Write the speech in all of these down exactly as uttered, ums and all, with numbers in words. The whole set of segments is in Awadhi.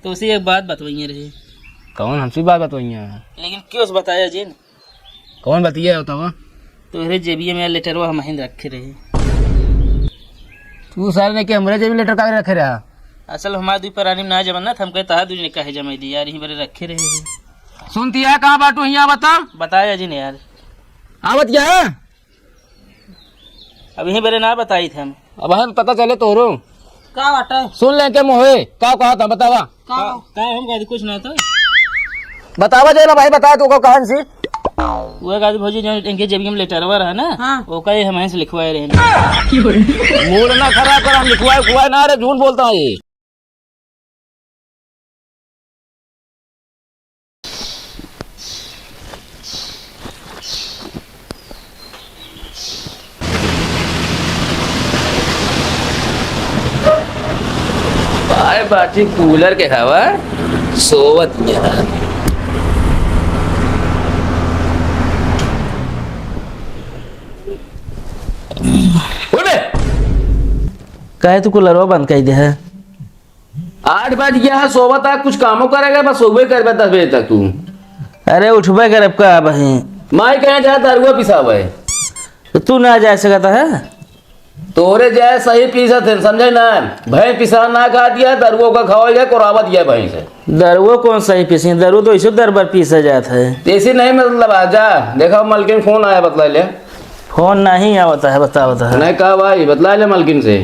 तोसे एक बात बतवइया रहे। कौन हमसे बात बतवइया है? लेकिन क्यों से बताया जिन? कौन बतिया होता हुआ? तोहरे जेबिया में लेटरवा हम हिन रखे रहे। तू सारे ने के हमरे जेब में लेटर काहे रखे रहा? असल हमार दुइ परानी में ना जमन ना, त हम कहे तहा दुइ ने काहे जमाई दी यार, यहीं बरे रखे रहे। सुनती है, कहाँ बाटू, हियाँ बता। बताया जिन यार। आवत क्या है? अब यहीं बरे ना बताई थे हम। अब हम पता चले तोहरो। का बाटे? सुन ले के मोहे, का कहा था, बतावा। का? का हम गादी कुछ ना तो। बतावा जे ना भाई, बतावा तू को कहन सी। वो गादी भौजी जो इनके जेब में लेटरवा रहा ना, हाँ। वो का ये हमारे से लिखवाए रहे। मूड ना खराब कर, हम लिखवाए, लिखवाए ना रे, झूठ बोलता है ये। पाए बाटी कूलर के हवा, सोवत यहाँ। उठ बे। काहे तू कूलरवा बंद कर दे है? आठ बज गया है, सोवत है, कुछ कामो करेगा, बस सोवे करबे दस बजे तक तू। अरे उठबे करब का बही? माई कहे जा दरुआ पिसावे। तो तू ना जा सकता है? तोरे जाए सही पीसत है, समझे ना? भैंस पिसान ना खा दिया, दरुआ का खवाई गया, कोरावत गया भैंस है। दरुआ कौन सही पीसी? दरुआ तो ऐसे दर बार पीसा जात है। ऐसे नहीं मतलब, आ जा, देखा मलकिन फोन आया, बतला ले। फोन नहीं आवता है, बतावता है। नहीं कहा भाई, बतला ले मलकिन से।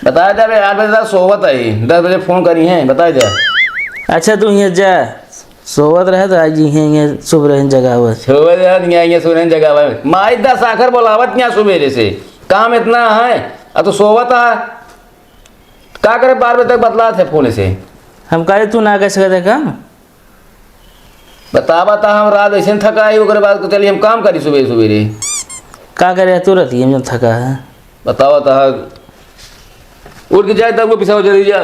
बता दे बे, आठ बजे तक सोवत है, दस बजे फोन करी हैं, बता दे। अच्छा, तू हियाँ जा, सोवत रहे तो आज हियाँ, हियाँ सुबह रहे जगावत। सोवत रहे तो हियाँ, हियाँ सुबह रहे जगावत। माई दस आखर बोलावत हियाँ सुबेरे से, काम इतना है, अब तो सोवत है। का करे, बारह बजे तक बतलात है फोन से। हम कहे तू ना कह सकते काम? बतावा ता हम रात ऐसे थका है, ओकरे बाद को चली हम काम करी सुबह सुबेरे। का करे तू रतिया में थका है? बतावा ता उठ के जाए तब को पिसावा जल्दी जा।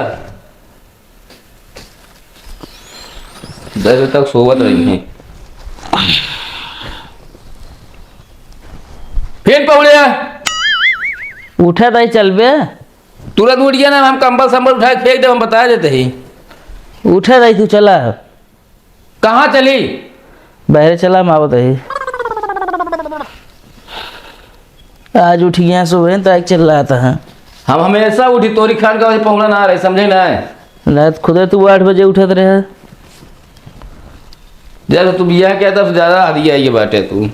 दस बजे तक सोवत रही है। फिर पहुड़े उठे दाई चलबे। तुरंत उठ गया ना, हम कंबल संबल उठा के फेंक देब, हम बता देते ही। उठे दाई तू चला। कहाँ चली? बहरे चला, हम आवत ही। आज उठ गया सुबह, तो आज चिल्लाता है। हम हमेशा उठी, तोरी खान का वजह पहुना ना रहे, समझे ना? ना तो खुदे तू आठ बजे उठत रहे। जब तू बियाह किया तब से ज्यादा हदिया ये बाटे तू।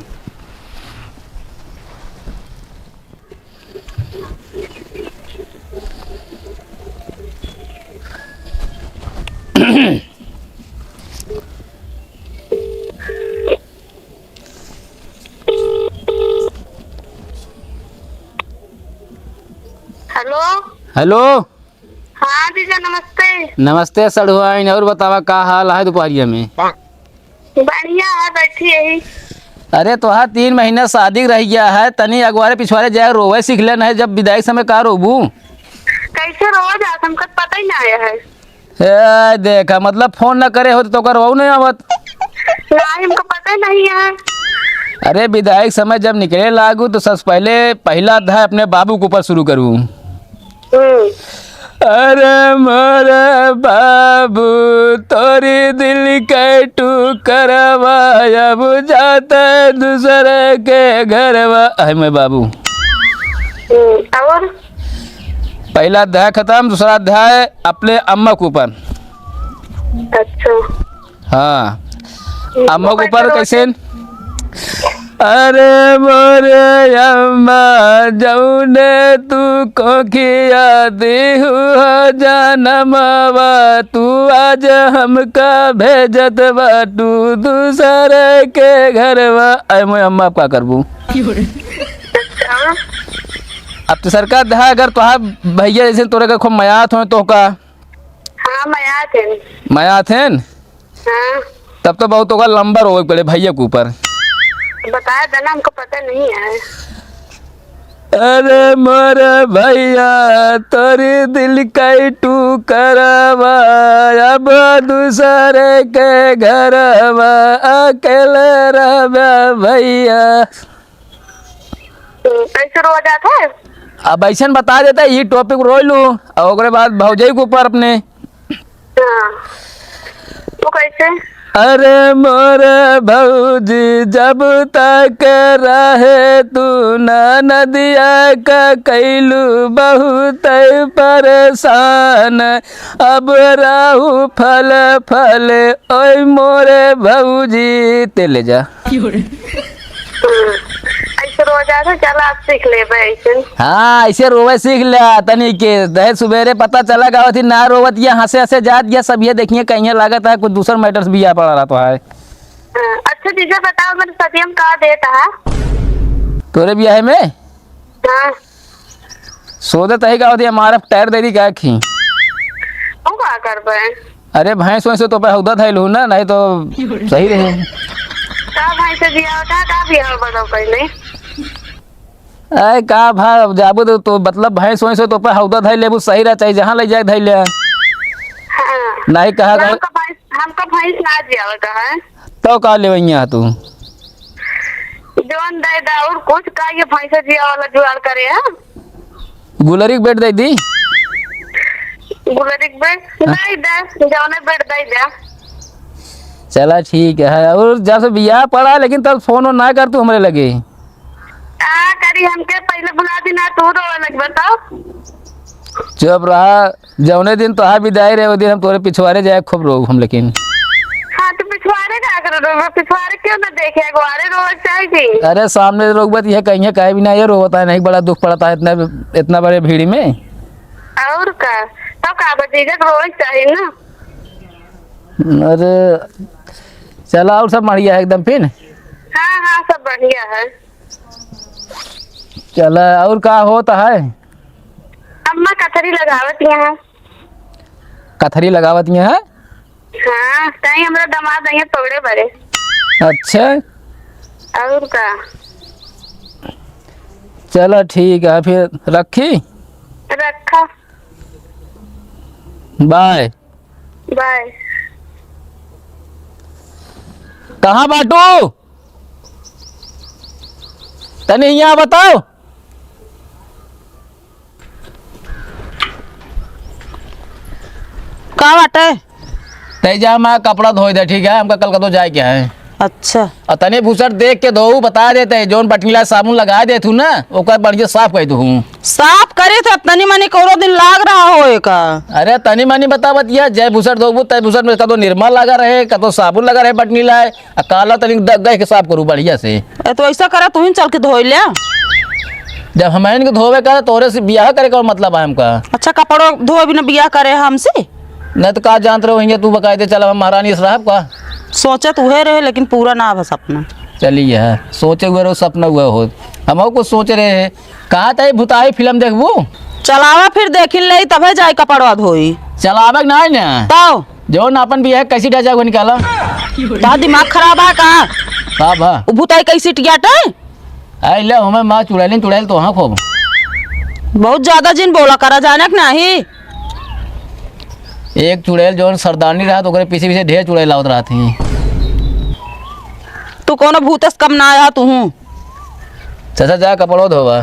हेलो। हेलो। हाँ जीजा, नमस्ते। नमस्ते सड़ुआइन, और बतावा का हाल है दोपहरिया में? बढ़िया है, बैठी यही। अरे तोहार तीन महीना शादी रह गया है, तनी अगवारे पिछवारे जाए रोवे सीख ले, नहीं जब विदाई समय का रोबू? कैसे रोवा जात, हमका पता ही ना आया है। ए, देखा, मतलब फोन न करे हो तो तोकर रोऊ नहीं आवत। नहीं, हमको पता नहीं है। अरे विदाई समय जब निकले लागू तो सबसे पहले पहला अध्याय अपने बाबू के ऊपर शुरू करू। हम्म। अरे मोरे बाबू, तोरी दिल के टुकड़वा, अब जाते दूसरे के घरवा। अहे मैं बाबू। हम्म, और? पहला अध्याय खत्म, दूसरा अध्याय अपने अम्मा के ऊपर। अच्छा। हाँ। अम्मा के ऊपर कैसे? अरे मोरे अम्मा, जौने तू कोखिया दिहु हो जनमवा, तू आज हमका भेजत बाटू दूसरे के घरवा। अरे मोरे अम्मा, अब का करबू? अब तो सरकार दहा, अगर तोहार भैया जैसे तोरे के खूब मयात हो तो का? हाँ, मयात है। मयात है? हाँ। तब तो बहुत ओकर लंबर होवे के पड़े भैया के ऊपर। बताया था ना, हमको पता नहीं है। अरे मोरे भैया, तोरी दिल कई टुकड़वा, अब दूसरे के घरवा अकेले रहबे भैया। हम्म, कैसे रोवा जात है? अब ऐसन बता देता, ये टॉपिक रोई लू, और ओकरे बाद भौजाई के ऊपर अपने। वो कैसे? अरे मोरे भौजी, जब तक रहे तू ननदिया का कैलू बहुत परेशान, अब रहू फल फल, ओए मोरे भौजी, ते ले जा। हम्म, ऐसे रोज आ तो चला, आप सीख लेबे ऐसे। हाँ, ऐसे रोवे सीख ले तनी के। दहे सुबेरे पता चला गावत ही ना रोवत, ये हंसे हंसे जात, ये सब ये देखिए कहीं लागत है कुछ दूसर matters भी आ पड़ा रहा तो है। हाँ, अच्छा जीजा बताओ, मेरे सदियम का देता है? तोरे बियाहे में? हाँ। सोदे तही का होती है, हमारा टायर दे दी का खी। वो का करबे? अरे भैंस वैंस तो पे हौदा धैल हूँ ना, नहीं तो सही रहे। का भैंस से बियाह होता है, का बियाह बताओ पहले? अरे का भा, अब जाबू तो, तो मतलब भैंस वैंस तो पे हौदा धैल लेबू, सही रह, चाहे जहाँ ले जाए धैल ले। हाँ। नहीं कहा ना, गए। हमका भैंस, हमका भैंस ना जियावे का है। तो का लेवइया तू? जौन दे दा और कुछ का, ये भैंसे जिया वाला जुगाड़ करे है। गुलरी के बेड दे दी। गुलरी के बेड? हाँ। दे दे, जौने बेड दे दे। चला ठीक है, और जब से बियाह पड़ा लेकिन तब फोन वोन ना कर तू हमरे लगे। का करी, हमके पहले भुला दी ना, तू रोवे लगबे तो। चुप रहा, जौने दिन तोहार विदाई रहे, वो दिन हम तोरे पिछवारे जाए खूब रोऊ हम, लेकिन। हाँ, तो पिछवारे का कर रोवे? पिछवारे क्यों ना देखे, अगवारे रोवे चाहे जी। अरे, सामने रोकबा तो ये कहीं कहे भी ना, ये रोवता है, नहीं, बड़ा दुख पड़ता है इतना, इतना बड़े भीड़ में। और का, तो का बा जीजा, रोवे चाहे ना। अरे, चला, और सब बढ़िया है एकदम फिर? हाँ, हाँ, सब बढ़िया है। चला, और का होता है? अम्मा कथरी लगावत यहाँ। कथरी लगावत यहाँ? हाँ, ताई हमरा दामाद आइए पगड़े बरे। अच्छा। और का? चला ठीक है, फिर रखी? रखा। बाय। बाय। कहाँ बाटू? तनी यहाँ बताओ। का बाटे? तै जा, हमार कपड़ा धोए दे, ठीक है? हमका कल कतो जाए के है। अच्छा। और तनी भूसट देख के धोऊ, बता देते, जौन बटनीला साबुन लगा देथू ना, ओकर बढ़िया साफ कर दूँ। साफ करे थे, तनी मनी कौनो दिन लाग रहा होए का? अरे तनी मनी बतावत या, जय भूसट धोबू, तय भूसट में कतो निरमा लगा रहे, कतो साबुन लगा रहे बटनीला है, आ काला तनी द-, गह के साफ करू बढ़िया से। ए, तो ऐसा करा, तू ही चल के धोई ले। जब हमैन के धोवे का, तोरे से बियाह करे का मतलब है हमका? अच्छा, कपड़ो धोए बिना बियाह करे हमसे? नहीं तो का जानत रहो, हियाँ तू बकायदे चला, हम महारानी से रहब का? सोचत उहे रहे, लेकिन पूरा ना भा सपना। चलिए, सोचे हुए रहो, सपना हुआ हो। हम कुछ सोच रहे हैं, कहा था ये भुताई फिल्म देखबू? चलावा फिर देखिन ले, तबे जाए कपड़वा धोई। चलावे के ना है ना। तौ? जौन आपन बियाह कैसी डा जाओ निकाला। ता दिमाग खराब है का? का बा? उ भुताई कैसी टियाटे? आई ले, हमें माँ चुड़ैलिन चुड़ैल तो हाँ खूब। बहुत ज्यादा जिन बोला करा, जाने के नाही। एक चुड़ैल जौन सरदारनी रहा तो ओकरे पीछे पीछे ढेर चुड़ैल आवत रहत ही। तू कौनो भूत से कम ना आया तू हूँ। चाचा जा कपड़ो धोवा।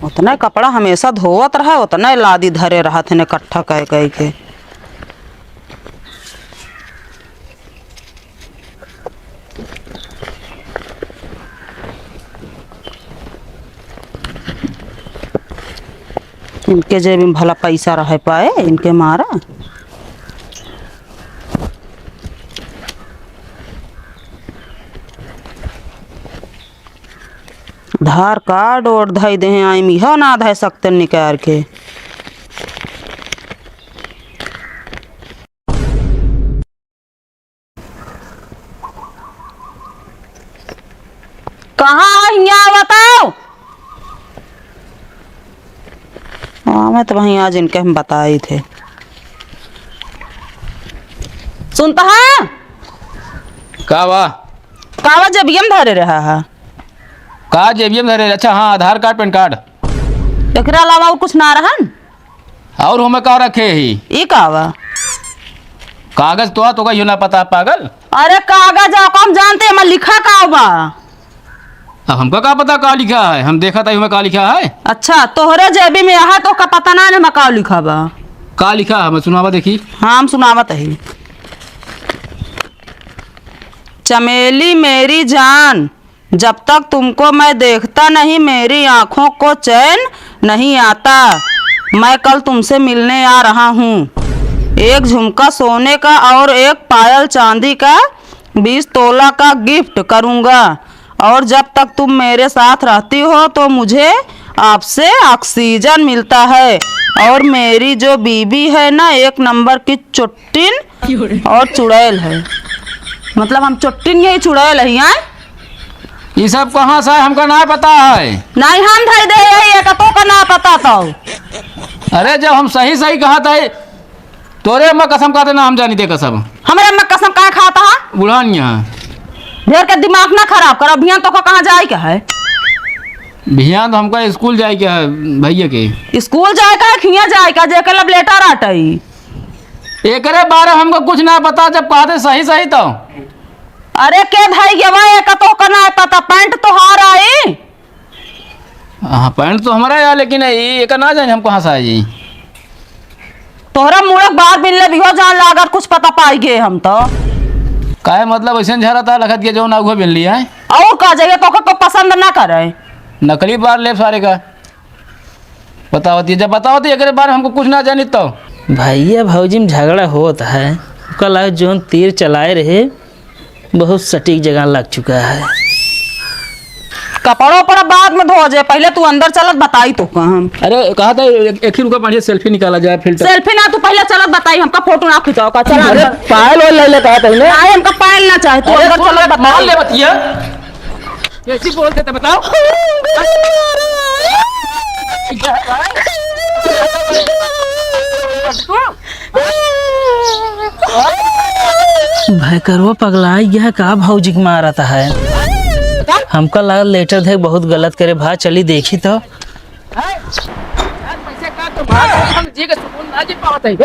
उतने कपड़ा हमेशा धोवत रहा, उतने लादी धरे रहत हन इकट्ठा कह कह के। इनके जेब में भला पैसा रहे पाए, इनके मारा। आधार कार्ड और धई देहे, आइम इहो ना धई सकते निकार के। कहाँ है हियाँ बताओ? हाँ, मैं तो वहीं आज इनके हम बताई थे। सुनता है? का बा? कावा जेबिया में धरे रहा है? का जेबिया में धरे? अच्छा, हाँ, आधार कार्ड, पैन कार्ड। एकरा अलावा और कुछ ना रहन? और हमें का रखे ही? ई कावा? कागज तो आ, तो का यो ना पता, पागल? अरे, कागज आ, हम जानते, हमार लिखा का बा? अब हमका का पता का लिखा है? हम देखा था, हमें का लिखा है? अच्छा, तोहरे जेबी में है, तो का पता ना, हमें का लिखा बा? का लिखा है? हमें सुनावा देखी। हाँ, हम सुनावत ही। चमेली मेरी जान, जब तक तुमको मैं देखता नहीं, मेरी आंखों को चैन नहीं आता। मैं कल तुमसे मिलने आ रहा हूँ। एक झुमका सोने का और एक पायल चांदी का, बीस तोला का गिफ्ट करूँगा। और जब तक तुम मेरे साथ रहती हो, तो मुझे आपसे ऑक्सीजन मिलता है। और मेरी जो बीबी है ना, एक नंबर की चुट्टिन और चुड़ैल है। मतलब, हम चुट्टिन यही चुड़ैल है, आय? ई सब कहाँ से है, हमका ना पता है। नहीं, हम धई दे यही, एक तो का ना पता तो। अरे, जब हम सही सही कहत है, तोरे अम्मा कसम खाते ना हम जानी दे कसम। हमरे अम्मा कसम काहे खाता है? बुढ़ान यहाँ। ढेर के दिमाग ना खराब करो, भियान तो का कहाँ जाए के है? भियान तो हमका स्कूल जाए के है भैया के। स्कूल जाए का है, खिया जाए का, जेके love letter आटई। एकरे बारे हमको कुछ ना पता, जब कहते सही सही तो। अरे, के धई गवा, एक तो का ना पता, पैंट तोहार आई। हाँ, पैंट तो हमारा है, लेकिन ई एका ना जाने हम कहाँ से आई। तोहरा मुड़क बार बिन ले बिहो जान ला, अगर कुछ पता पाई गए हम तो। काहे मतलब ऐसे झरा था लखत के जो ना उहे बिन लिया है? और का जाइए, तो को पसंद ना करे। नकली बार ले सारे का। बतावत ये, जब बतावत ये, एकरे बारे में हमको कुछ ना जानी तो। भैया भौजी में झगड़ा होत है, ओकर लगे जौन तीर चलाए रहे, बहुत सटीक जगह लग चुका है। कपड़ा उपड़ा बाद में धो जे, पहले तू अंदर चलत बताई तो का हम। अरे, कहा था एक, एक ही रुका, बढ़िया सेल्फी निकाला जाए, फिल्टर। सेल्फी ना, तू पहले चलत बताई, हमका फोटो ना खिंचाओ का, चल अरे, अंदर। पायल वायल ले ले कहा था ना। नहीं, हमका पायल ना चाहे, तू अरे, अंदर चलत बताई। ले बतिया। कैसी बोल देते बताओ? भयकरवा पगलाई गया का भौजी के मारत है। हमका लागल लेटर धे बहुत गलत करे भा, चली देखी तो। हैं? यार, पैसे का तो मार रहे, हम जी के सुकून ना जी पावत है।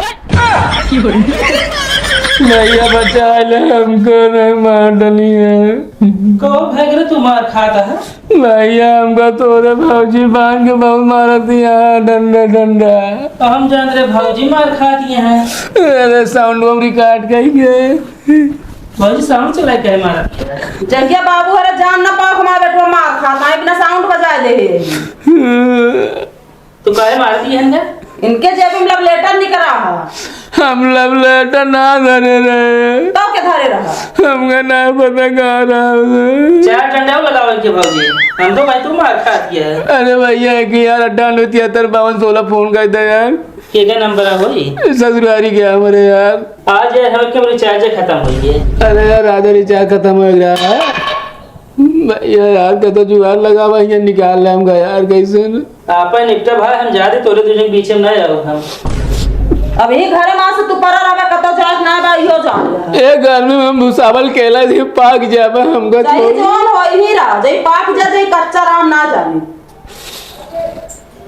भैया बचा ले, हमको नहीं मार डली है। कहो भैगरे तू मार खाता है? भैया हमका तोरे भौजी बांध के बहुत मारत है, डंडा डंडा। तो हम जान रहे भौजी मार खाती हैं। अरे साउंड वो रिकॉर्ड कही गए। भौजी साउंड चला के मारा। जहिया बाबू हरे जान ना पाओ, हमारा बेटवा मार खाता है, बिना साउंड बजाए दे है। तू काहे मार दी है इनके? इनके जेब में लव लेटर निकला है। हम लव लेटर ना धरे रहे। तो के धरे रहा? हमका ना पता कहाँ रहा उसे। चार डंडा लगाओ इनके भौजी। हम तो भाई तू मार खा दिया है। अरे भैया, एक यार अट्ठानवे तिहत्तर बावन सोलह फोन कर दे यार। के का नंबर है होई? ससुरारी के हमरे यार। आज यार हमें के रिचार्ज खत्म हो गया। अरे यार, आज रिचार्ज खत्म हो गया है। भैया यार, कतो जुगाड़ लगावा, ये निकाल ले हमका यार, कैसे न? आपन निपटा भाई, हम जाते तोरे तुझे बीच में ना जाओ हम। अभी घरे में से तू परा रहबे, कतो जाए ना बा, इहो जान ले। ए गर्मी में हम भुसावल केला जी पाक जाबे, हमका सही छोड़। जोन हो ही रहा, जई पाक जा, जई कच्चा राम ना जाने।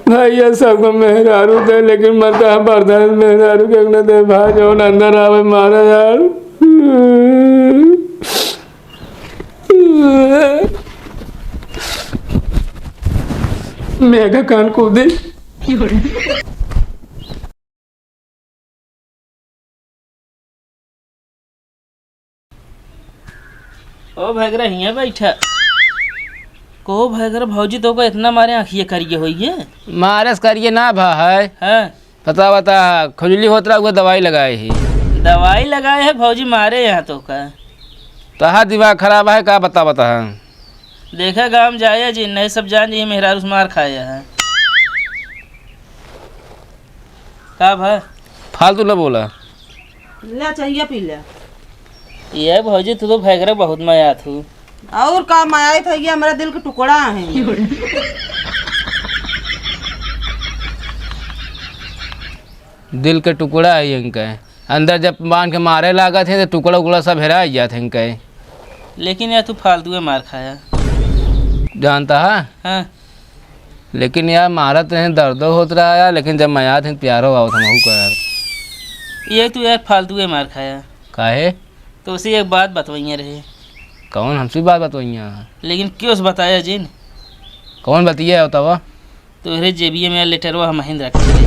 भैया सबको मेहरारू दे, लेकिन मत बर्दाश्त मेहरारू के न दे। भाई जौन अंदर आवे मारे यार। मेघा कान कूदी। ओ भैगरा, हियाँ बैठा। को भैगरा, भौजी तो को इतना मारे आँखिए करिए होइए? मारे से करिए ना भा है। हाँ। पता बता, खुजली होत रहा, उहे दवाई लगाए ही। दवाई लगाए है भौजी मारे यहाँ तो का? तहा दिमाग खराब है का, बता बता। देखा गाँव जाया जी, नहीं सब जान जी मेहरारू से मार खाया है। का भा? फालतू न बोला। ले, चाहिए पी ले। ये भौजी, तू तो भैगरा बहुत माया थू। और का माया था, ये हमारा दिल का टुकड़ा है। दिल के टुकड़ा है इनके। अंदर जब बांध के मारे लागत है, तो टुकड़ा उकड़ा सब हेरा जात है इनके। लेकिन यार, तू फालतू के मार खाया। जानता है? हाँ। लेकिन यार, मारत रहे, दर्दो होत रहा यार, लेकिन जब मजा आत है, प्यारो आवत हमहू का यार। ये तू यार फालतू के मार खाया। काहे? तो उसे एक बात बतवइया रहे। कौन हमसे बात बतवइया? लेकिन क्यों से बताया जिन? कौन बतिया होता वा? तोहरे जेबिया में लेटरवा हमहिन रखे रहे।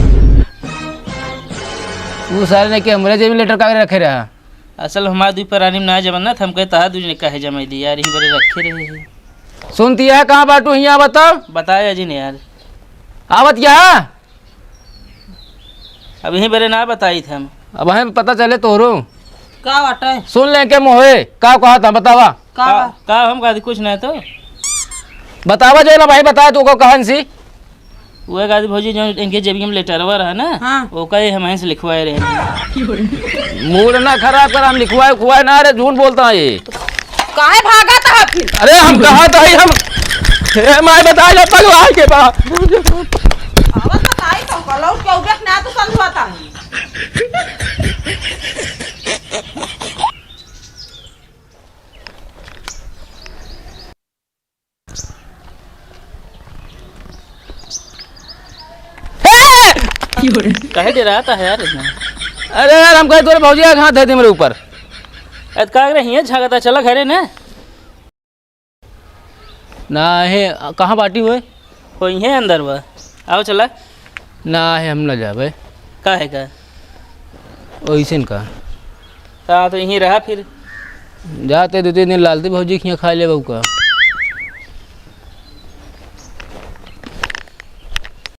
तू सारे ने के हमरे जेब में लेटर काहे रखे रहा? असल हमार दुई परानी में ना जमन ना, त हम कहे तहार दुई जने काहे जमैली यार, यहीं बरे रखे रहे हैं। सुनती है, कहाँ बाटू हियाँ बताओ? बताया जिन यार। आवत यहाँ? अब यहीं बरे ना बताई थे हम। अब हमें पता चले तोहरो। का बाटे? सुन ले के मोहे, का कहा था बतावा? का? का, का हम कहा थी, कुछ नहीं तो। बतावा जो ना भाई बताया तू को कहन सी। वो एक आदि भौजी जो इनके जेबिया में लेटरवा रहा ना, हाँ। वो कहे हम से लिखवाए रहे। मूड ना खराब कर, हम लिखवाए खुआए ना रे, झूठ बोलता है ये। काहे भागत है फिर? अरे हम कहा तो है हम, हे माय बताया पगला के बा। आवत बताई तो कलौ के उबेक ना तो समझाता है। काहे डराता है यार इतना? अरे यार, हम कहे तोरे भौजी का हाथ है दे मेरे ऊपर। अरे का करे हियाँ झागता, चला घरे ना। ना है, कहाँ बाटी हुए? हो इहे अंदर बा, आओ चला। ना है, हम ना जाबे। का है का? ओइसन का? ता तो यहीं रहा फिर। जाते दो तीन दिन लालती भौजी के यहाँ खा लेबे का।